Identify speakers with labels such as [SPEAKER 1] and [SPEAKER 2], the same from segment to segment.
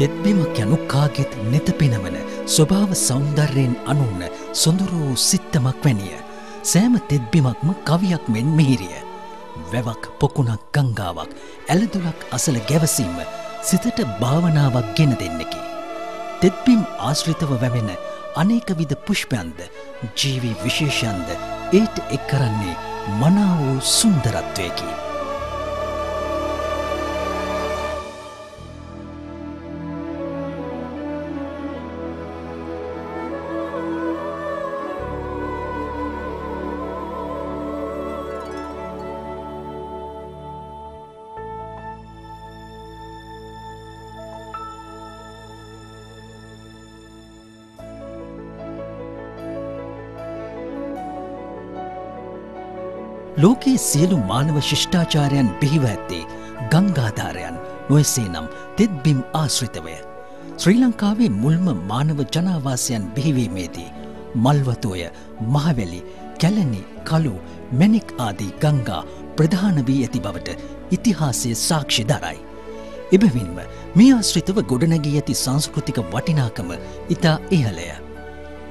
[SPEAKER 1] තෙත්බිමක් යනු කාගෙත් නෙත පිනවන ස්වභාව සෞන්දර්යයෙන් අනුන්න සොඳුරු වූ සිත්තමක් වැනිය. සෑම තෙත්බිමක්ම කවියක් මෙන් මිහිරිය. වැවක් පොකුණක් ගංගාවක් ඇලදොලක් අසල ගැවසීම සිතට භාවනාවක් ගෙන දෙන්නකි. තෙත්බිම් ආශ්‍රිතව වැවෙන අනේකවිධ පුෂ්පයන්ද ජීවි විශේෂයන්ද ඒට එක් කරන්නේ මනා වූ සුන්දරත්වයකි. ලෝකයේ සියලු මානව ශිෂ්ටාචාරයන් බිහිව ඇත්තේ ගංගාධාරයන් නොಎසේ නම් තෙත්බිම් ආශ්‍රිතවය. ශ්‍රී ලංකාවේ මුල්ම මානව ජනාවාසයන් බිහිවීමේදී මල්වතුය, මහවැලි, කැලණි, කළු, මැණික් ආදී ගංගා ප්‍රධාන වී ඇති බවට ඉතිහාසය සාක්ෂි දරයි. එබැවින්ම මේ ආශ්‍රිතව ගොඩනැගී ඇති සංස්කෘතික වටිනාකම ඉතා ඉහළය.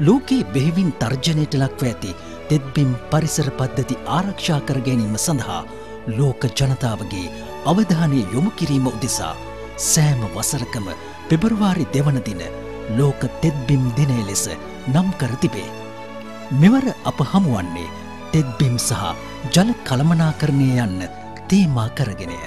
[SPEAKER 1] ලෝකයේ බෙහෙවින් තර්ජනයට ලක්ව ඇති තෙත්බිම් පරිසර පද්ධති ආරක්ෂා කර ගැනීම සඳහා ලෝක ජනතාවගේ අවධානය යොමු කිරීම උදෙසා සෑම වසරකම පෙබරවාරි 2 වන දින ලෝක තෙත්බිම් දිනය ලෙස නම් කර තිබේ. මෙවර අප හමුවන්නේ තෙත්බිම් සහ ජල කළමනාකරණය යන්න තේමා කරගෙනය.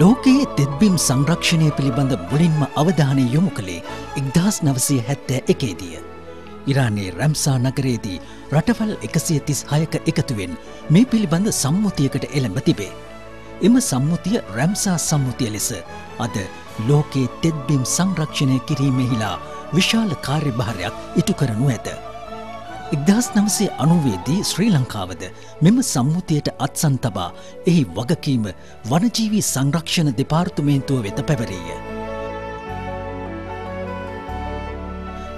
[SPEAKER 1] ලෝකයේ තෙත්බිම් සංරක්ෂණය පිළිබඳ මුලින්ම අවධානය යොමු කළේ 1971 දීය. ඉරානයේ රැම්සා නගරයේදී රටවල් 136ක එකතුවෙන් මේ පිළිබඳ සම්මුතියකට එළඹ තිබේ. එම සම්මුතිය රැම්සා සම්මුතිය ලෙස අද ලෝකයේ තෙත්බිම් සංරක්ෂණය කිරීමෙහිලා විශාල කාර්යභාරයක් ඉටු කරනු ඇත. 1990 දී ශ්‍රී ලංකාවද මෙම සම්මුතියට අත්සන් තබා එහි වගකීම වනජීවි සංරක්ෂණ දෙපාර්තමේන්තුව වෙත පැවරීය.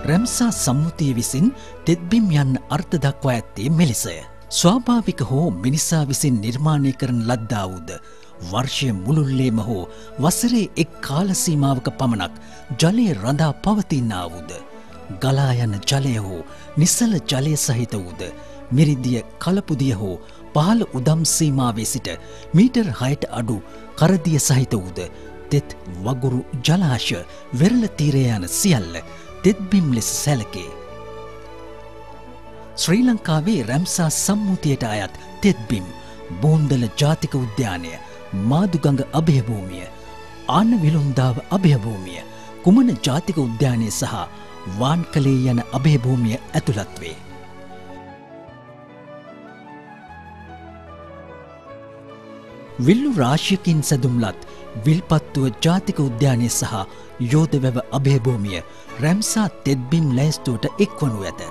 [SPEAKER 1] රැම්සා සම්මුතිය විසින් තෙත්බිම් යන්න අර්ථ දක්වා ඇත්තේ මෙලෙසය. ස්වාභාවික හෝ මිනිසා විසින් නිර්මාණය කරන ලද්දා වූද වර්ෂය මුළුල්ලේම හෝ වසරේ එක් කාල සීමාවක පමණක් ජලය රඳා පවතිනා වූද ගලා යන ජලය හෝ නිසල ජලය සහිත වූද මිරිදිය කලපුදිය හෝ පහළ උදම් සීමාවේ සිට මීටර් 6ට අඩු කරදිය සහිත වූද තෙත් වගුරු ජලාශ වෙරළ තීරය යන සියල්ල තෙත්බිම් ලෙස සැලකේ. ශ්‍රී ලංකාවේ රැම්සා සම්මුතියට අයත් තෙත්බිම් බෝන්දල ජාතික උද්‍යානය, මාදුගඟ අභයභූමිය, ආනවිලුන්දාව අභයභූමිය, කුමන ජාතික උද්‍යානය සහ වාන්කලේ යන අභයභූමිය ඇතුළත් වේ. විල්ලු රාශියකින් සැදුම් ලත් විල්පත්තුව ජාතික උද්‍යානය සහ යෝධවැව අභයභූමිය රැම්සා තෙත්බිම් ලැයිස්තුවට එක්වනු ඇත.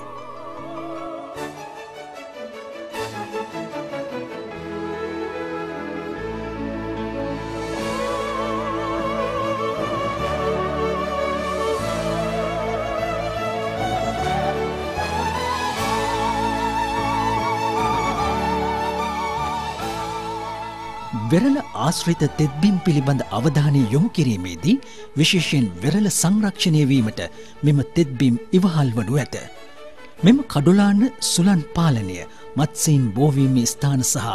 [SPEAKER 1] වෙරළ ආශ්‍රිත තෙත්බිම් පිළිබඳ අවධානය යොමු කිරීමේදී විශේෂයෙන් වෙරළ සංරක්ෂණය වීමට මෙම තෙත්බිම් ඉවහල් වනු ඇත. මෙම කඩොලාන සුළං පාලනය, මත්ස්‍යයින් බෝවීමේ ස්ථාන සහ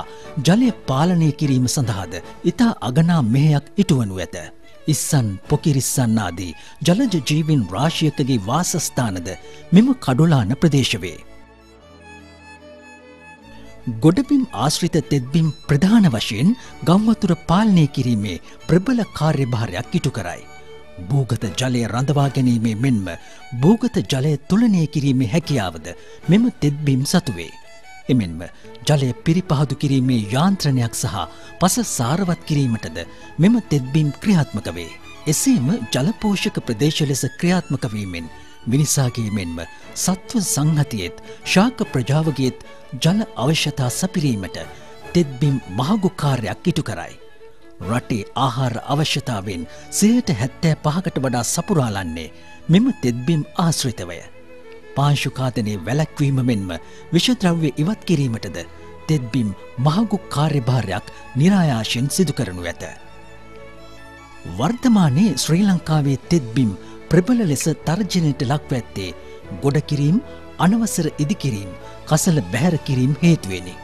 [SPEAKER 1] ජලය පාලනය කිරීම සඳහාද ඉතා අගනා මෙහෙයක් ඉටුවනු ඇත. ඉස්සන්, පොකිරිස්සන් ආදී ජලජ ජීවීන් රාශියකගේ වාසස්ථානද මෙම කඩොලාන ප්‍රදේශ වේ. ගොඩබිම් ආශ්‍රිත තෙත්බිම් ප්‍රධාන වශයෙන් ගම්වතුර පාලනය කිරීමේ ප්‍රබල කාර්යභාරයක් ඉටු කරයි. භූගත ජලය රඳවා ගැනීමේ මෙන්ම භූගත ජලය තුලනය කිරීමේ හැකියාවද මෙම තෙත්බිම් සතු වේ. එමෙන්ම ජලය පිරිපහදු කිරීමේ යාන්ත්‍රණයක් සහ පස සාරවත් කිරීමටද මෙම තෙත්බිම් ක්‍රියාත්මක වේ. එසේම ජලපෝෂක ප්‍රදේශ ලෙස ක්‍රියාත්මක වීමෙන් මිනිසාගේ මෙන්ම සත්ව සංහතියේත් ශාක ප්‍රජාවගේත් ජල අවශ්‍යතා සපිරීමට තෙත්බිම් මහගු කාර්යයක් ඉටු කරයි. රටේ ආහාර අවශ්‍යතාවෙන් 75%කට වඩා සපුරාලන්නේ මෙම තෙත්බිම් ආශ්‍රිතවය. පාංශු ඝාතනය වැළැක්වීම මෙන්ම විෂද්‍රව්‍ය ඉවත් කිරීමටද තෙත්බිම් මහගු කාර්යභාරයක් නිරායාසයෙන් සිදු කරනු ඇත. වර්තමානයේ ශ්‍රී ලංකාවේ තෙත්බිම් ප්‍රබල ලෙස තර්ජනයට ලක්ව ඇත්තේ ගොඩකිරීම්, අනවසර ඉදිකිරීම්, කසල බැහැර කිරීම් හේතුවෙනි.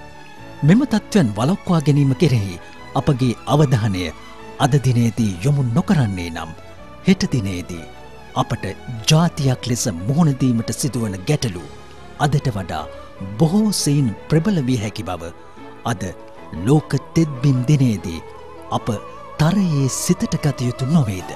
[SPEAKER 1] මෙම තත්ත්වයන් වළක්වා ගැනීම කෙරෙහි අපගේ අවධානය අද දිනේදී යොමු නොකරන්නේ නම් හෙට දිනේදී අපට ජාතියක් ලෙස මුහුණ දීමට සිදුවන ගැටලු අදට වඩා බොහෝ සෙයින් ප්‍රබල විය හැකි බව අද ලෝක තෙත්බිම් දිනේදී අප තරයේ සිතට ගත යුතු නොවේද?